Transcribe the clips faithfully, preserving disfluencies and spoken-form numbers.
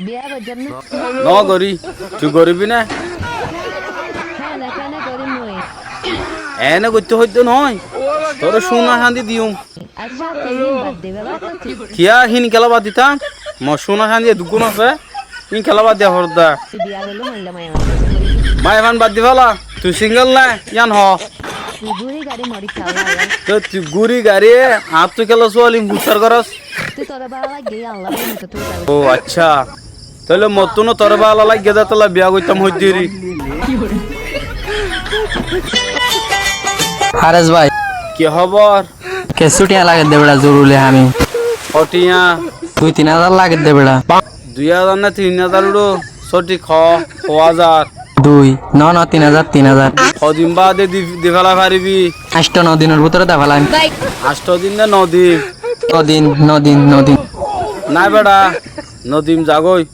Biya goijjam na. Nogorí, tui goríbi né? Hé, na, kene gorímoi. Ene goittó hoiddé noó. Toré cúna cándi diyum. Accá, tui hín bad di, baba, tui. Kiyá hín kiyólla bad ditám? Mor cúna cándi eddukkún asé. Hín kiyólla bad diya foredde. Tui biya goillé hoilla maiyafuain. Maiyafuain bad di féla. Tui single né? Yían hoó. Tui gúri gari mori talla. Tói tui gúri gari añáttu kiyólla suwalin fussár gorós? Tui toré bála laiggé, Allah bála laiggé, tui. Ó, accá. Tóile mottúno toré bála laiggé dé, tóile biya goittám hoiddé ri. Háres bái. Ki hóbor? Kessú thiañ lagedde beça, zoruri hami. Hó thiañ? Dui tin házar lagedde beça. Dui házar né tin házar uçó, sóthik hoó, hó házar. Dui, no, no, tin házar, tin házar. Hodin baade di, di félai faribi? Ancto no dinor bútore di felaiyum. Ancto din né no din? No din, no din, no din. Nái beça, no din zagói.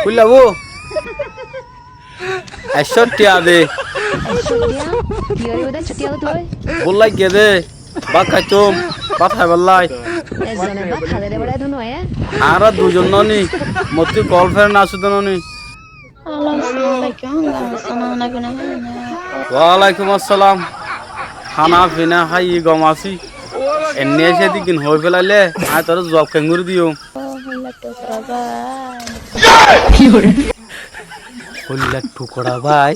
Kúilla bú? Ekcó thiañ de. Ekcó thiañ? Ki goríbo de ekcó thiañ loi tui? Búk laiggé de. Bát háitum, bát háibolla. Ezzone bát háile de bára edún óiye. Añára duizon noní, mottú girlfriend asé de noní. Háló, assalamu alaikum. Gom asó né? Waalaikum assalam. Hána fina háiyi gom así. Enne ecé eddigín hoói félailé, aññí toré zuab keéngorí diyum? Ó, hoilla thukura bái. Ki hoór? Hoilla thukura bái?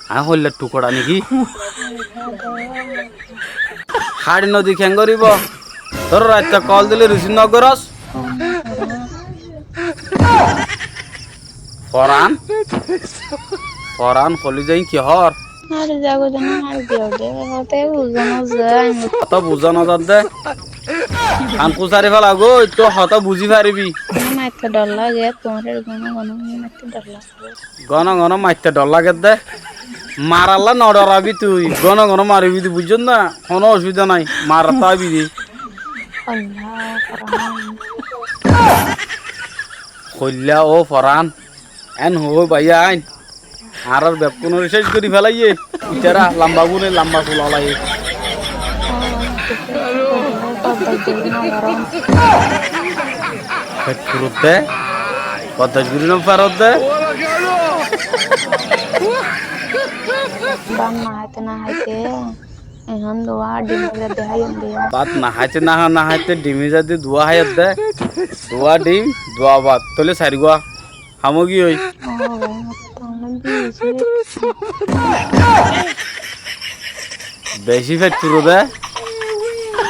Aññí hoilla thukura niki? Hári nodi keéngoríbo? Toré raitta kol dile risib nogorós? Foran? Foran, hoilé zain ki hoór? Hári zagói de na, hári zagói de, hotá buzá no zar. Hotá buzá no zar de? Kan fusari féla gói, toi hotá buzí faribi. Maitte dhor lage, tuáñre gono gono maitte dhor lage. Gono gono maitte dhor lage de? Marallá no dhorabi tui, gono gono maribi de, buijjós na? Honó ocubida nái, marat táibi de. Allah, Foran. Hoilla ó Foran. Eén hoói báiya ain. Añárar bekkúnore céc gorí félaiyé. Itará lamba gúne lamba sul alaiye. Feth furot de. Bordac gorí no farot de. Bát no háite no háite. Ehón duwa dhim zadi háiyum de. Bát no háite no há-, no háite dhim zadi duwa háiyum de. Duwa dhim, duwa bát. Tóile sairgúa. Ham ói giyói. Ó, beci feth furo de.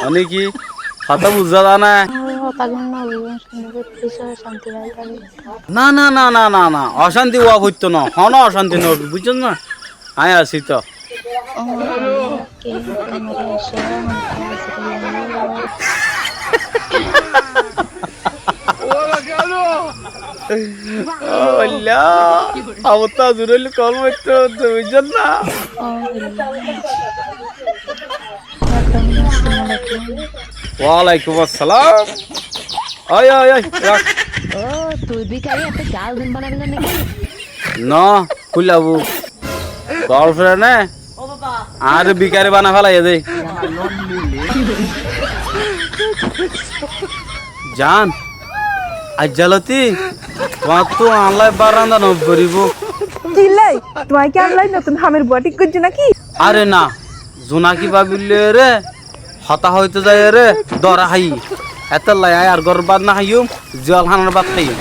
Mane ki? Hotá buzá za né? Ó, hotá gán no buzá, cúni cúni ocánti ói zagói. Na, na, na, na, na, na. Ocánti ówa foittó no. Honó ocánti no óibo, buijjós na? Aññí así to. Ó, ke, amar asé, amar asé. Ó, Allah. Amar to azur óile kol maitto, buijjós na? Ó, Allah. Waalaikum assalam. Ói, ói, ói, rák. Ó, tui bikari, eto girlfriend banaibí na niki? No, kúilla bú. Girlfriend e añáre bikari banai félaiyé dé. Zan, aijja lóti tuáñttú añállai bát ránda no foribó. Kiyólla? Tuáñí ki añállai notún hamor bua thík goijjó náki? Are na, Zunaki bábir lóiyore hotá hoito zaiyóre dóra háiyi. Hétolla aññí ar góror bát no háiyum, zuwalhánar bát háiyum.